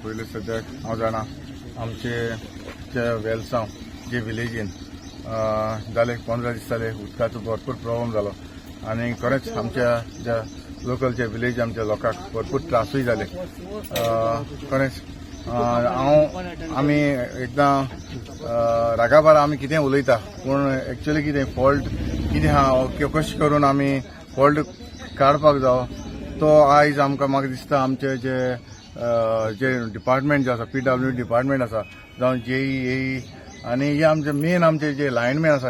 पयलीं सद्याक हांव जाणा, आमचे जे वेलसांव जे विलेजीन जाले, 15 दीस जाले, उदकाचो भरपूर प्रॉब्लम जालो आनी खरेंच आमच्या ज्या लोकल जे विलेज, आमच्या लोकांक भरपूर त्रासूय जाले. खरेंच हांव आमी एकदां रागाबार आमी कितें उलयता, पूण एक्चुअली कितें फॉल्ट कितें आहा, कशें करून आमी फॉल्ट काडपाक जावो, तो आयज आमकां, म्हाका दिसता, आमचे जे जे डिपार्टमेंट जे आसा, पीडब्ल्यू डिपार्टमेंट आसा, जावं जेई, एई आनी हे आमचे मेन आमचे जे लायनमॅन आसा,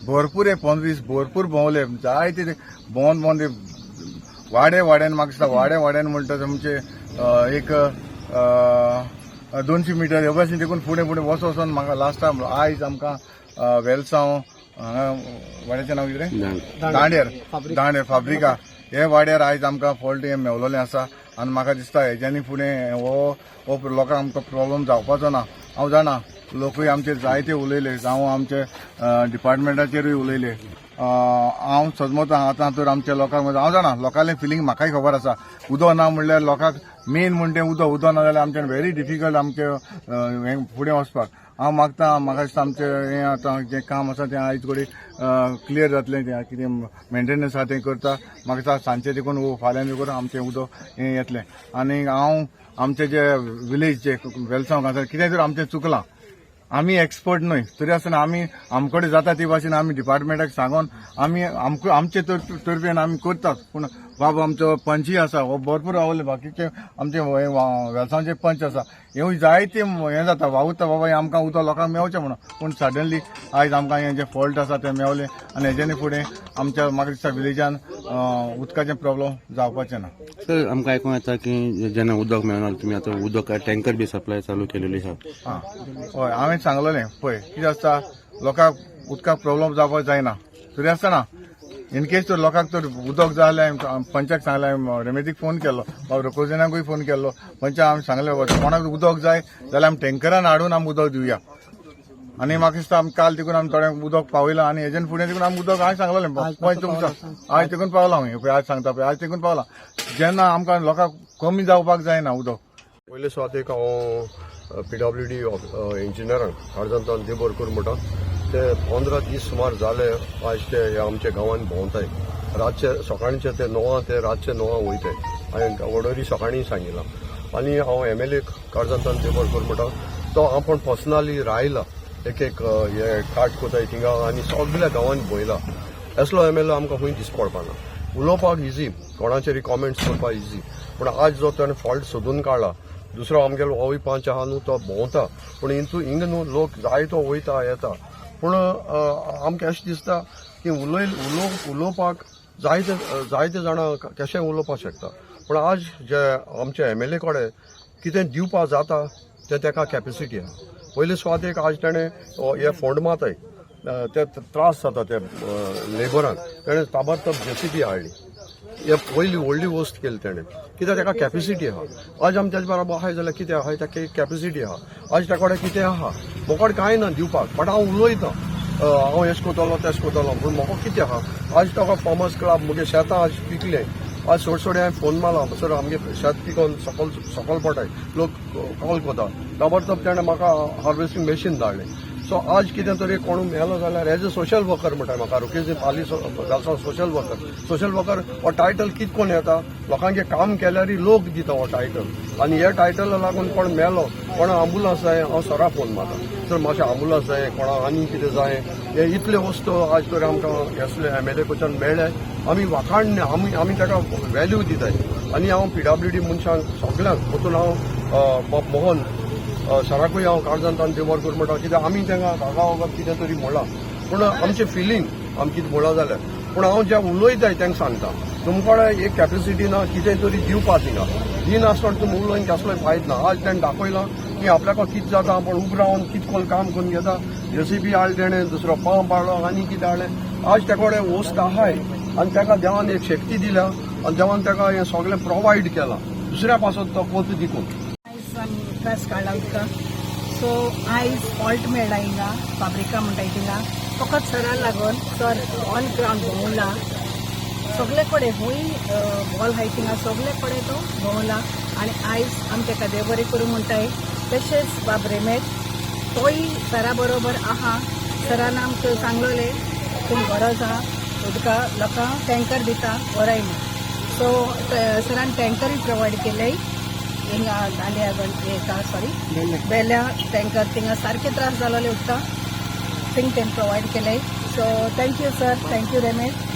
भरपूर हे 15 दीस भरपूर भोंवले. जायते ते भोंवन भोंवन ते वाडे वाड्यान, म्हाका दिसता वाडे वाड्यान म्हणटा तुमचे एक 200 मिटर हे भाशेन देखून फुडें फुडें वचोन म्हाका लास्टाक आयज आमकां वेलसांव हांगा वाड्याचें नांव कितें, दांड्यार, दांड्यार फाब्रिका हे वाड्यार आयज आमकां फॉल्ट हे मेवलोलें आसा. आनी म्हाका दिसता हेज्यानी फुडें हो हो लोकांक आमकां प्रॉब्लम जावपाचो ना. हांव जाणा, लोकूय आमचे जायते उलयले, जावं आमचे डिपार्टमेंटाचेरूय उलयले. हांव सजमत आतां तर आमच्या लोकांक, हांव जाणा, लोकांलें फिलींग म्हाकाय खबर आसा. उदक ना म्हणल्यार लोकांक मेन म्हणटे उदक. उदक ना जाल्यार आमच्यान व्हेरी डिफिकल्ट आमचें हें फुडें वचपाक. हांव मागता, म्हाका दिसता आमचें हें आतां जें काम आसा तें आयज कडेन क्लियर जातलें. तें कितें मेंटेनन्स आसा तें करता. म्हाका दिसता सांजचें देखून वो फाल्यां देखून आमचें उदक हें येतलें. आनी हांव आमचे जे विलेज जे वेलसांव आसा, कितें तर आमचें चुकलां, आमी एक्सपर्ट न्हय, तरी आसतना आमी आमकडे जाता ती भाशेन आमी डिपार्टमेंटाक सांगून आमी आमकां आमचे तर्फेन आमी करतात. पूण बाबू आमचो पंचय आसा, हो भरपूर रावले. बाकीचे आमचे हे वेलसांवचे पंच आसा, हेवूय जायते हें जाता, वावुरता, बाबा हें आमकां उदक लोकांक मेवचें म्हणून. पूण सडनली आयज आमकां हें जें फॉल्ट आसा तें मेवलें आनी हेज्यानी फुडें आमच्या, म्हाका दिसता, विलेजान उदकाचें प्रॉब्लम जावपाचें ना. सर, आमकां आयकूंक येता की जेन्ना उदक मेळना, तुमी आतां उदक टँकर बी सप्लाय चालू केलेली आसा. आं, हय, हांवें सांगलेलें पळय, कितें आसता, लोकांक उदकाक प्रॉब्लम जावपाक जायना. तरी आसतना इनकेस तर लोकांक तर उदक जाय जाल्यार पंचाक सांगलें, रेमेदीक फोन केल्लो, बाब रोकोजिनाकूय फोन केल्लो. पंचाक आमी सांगलें, बाबा, कोणाक उदक जाय जाल्यार आमी टँकरान हाडून आमी उदक दिवया. आनी म्हाका दिसता आमी काल देखून आमी थोडें उदक पावयलां आनी हेजेन फुडें देखून आमी उदक, हांवें सांगलेलें पंच तुमकां, आयज देखून पावलां हांव. पळय, आज सांगता पळय, आज देखून पावलां. जेन्ना आमकां लोकांक कमी जावपाक जायना उदक. पयले सुवातेक हांव पीडब्ल्यूडी इंजिनियरांक काळजांतल्यान देवभर म्हणटा. ते 15 दीस सुमार जाले आयज ते ह्या आमच्या गांवांत भोंवताय. रातचे सकाळचे ते 9 ते रातचे 9 वयताय. हांवें ऑलरेडी सकाळीं सांगिलां. आनी हांव एमएलए काळजांतल्यान देवभर म्हणटा. तो आपूण पर्सनली रायला, एक एक हे काट कोताय थिंगा आनी सगल्या गांवांनी भोयला. असलो एमएलए आमकां खंय दिस पडपाना. उलोवपाक इजी, कोणाचेर कॉमेंट्स करपाक इजी, पूण आज जो ताणें फॉल्ट सोदून काडला, दुसरो आमगेलो होय पंच आहा न्हू, तो भोंवता, पूण हितू हिंग न्हू लोक जायतो वयता येता. पूण आमकां अशें दिसता की उलय उलो उलोवपाक जायते जायते जाणां कशें उलोवपाक शकता, पूण आज जे आमचे एमएलए कडेन कितें दिवपाक जाता तें ताका कॅपेसिटी आहा. पयले सुवातेक आज ताणें हे फोंड माताय ते त्रास जाता ते लेबरांक, ताणें ताबडतोब जेसीबी हाडली. हे पयली व्हडली वस्त केली तेणें, कित्याक ताका कॅपेसिटी आहा. आज आमी तेजे बरोबर आहाय जाल्यार कितें आहा, ताका कॅपेसिटी आहा. आज ताका कडेन कितें आहा, म्हाका कांय ना दिवपाक, बट हांव उलयतां, हांव एश कोतलो, तेश कोतलो, पूण म्हाका कितें आहा? आज ताका फार्मर्स क्लब, मुगे शेतां आज पिकलें. आज सोड सोडे हांवें फोन मारला, सर, आमगे शेत पिकोन सकल सकल पडटाय, लोक कॉल कोता. ताबडतोब तेणें म्हाका हार्वेस्टींग मशीन धाडलें. सो आज कितें तरी कोण मेलो जाल्यार एज अ सोशल वर्कर म्हणटा म्हाका रुकेजी पाली सोशल वर्कर. सोशल वर्कर हो टायटल कित कोण येता? लोकांचे काम केल्यार लोक दिता हो टायटल. आनी हे टायटला लागून कोण मेलो, कोणा आंबुलन्स जाय, हांव सरा फोन मारता, सर, मातशें आंबुलन्स जाय, कोणा आनी कितें जाय. हे इतले वस्तू आज तरी आमकां असले एमएलए कडच्यान मेळ्ळे, आमी वाखाण, आमी ताका व्हॅल्यू दिताय. आनी हांव पीडब्ल्यूडी मनशांक सगल्यांक, पोतून हांव बाब मोहन सराकूय हांव काळजांतल्यान देवर कर म्हणटा, कित्याक आमी तांकां रागा वगत कितें तरी म्हणलां, पूण आमचें फिलींग आमी कितें म्हणलां जाल्यार, पूण हांव जें उलयताय तांकां सांगता, तुमकां एक कॅपेसिटी ना कितें तरी दिवपा, थिंगा दिनासतना तुमी उलोवन कसलोय फायद ना. आज ताणें दाखयलां की आपल्याक कितें जाता, आपूण उबो रावन कितें करून काम करून घेता. जेसीबी हाडली तेणें, दुसरो पंप हाडलो आनी कितें हाडलें. आज तेका कडेन वस्त आहाय आनी ताका देवान एक शक्ती दिल्या आनी देवान ताका हें सगळें प्रोवायड केलां. दुसऱ्या पासत तो कोत दिकून. आयज आमी त्रास काडला उदका. सो आयज फॉल्ट मेळ्ळा हिंगा फाब्रिका म्हणटाय थिंगा. फकत सरा लागून. सर ऑन ग्रावंड भोंवला सगळे कडेन, खंय बॉल आहाय थिंगा सगळे कडेन तो भोंवला. आनी आयज आमच्या देव बरें करूं म्हणटाय. तशेंच बाब रेमेत तोय सरा बरोबर आहा. सरान आमकां सांगलोलें तुमी गरज आहा उदका लोकांक टँकर दिता व्हराय म्हूण. सो सरान टँकरूय प्रोवायड केले हिंगा दांड्या हेका, सॉरी, बेल्या टँकर. थिंगा सारके त्रास जालोले उदका, थिंग तें प्रोवायड केले. So thank you sir, thank you Ramesh.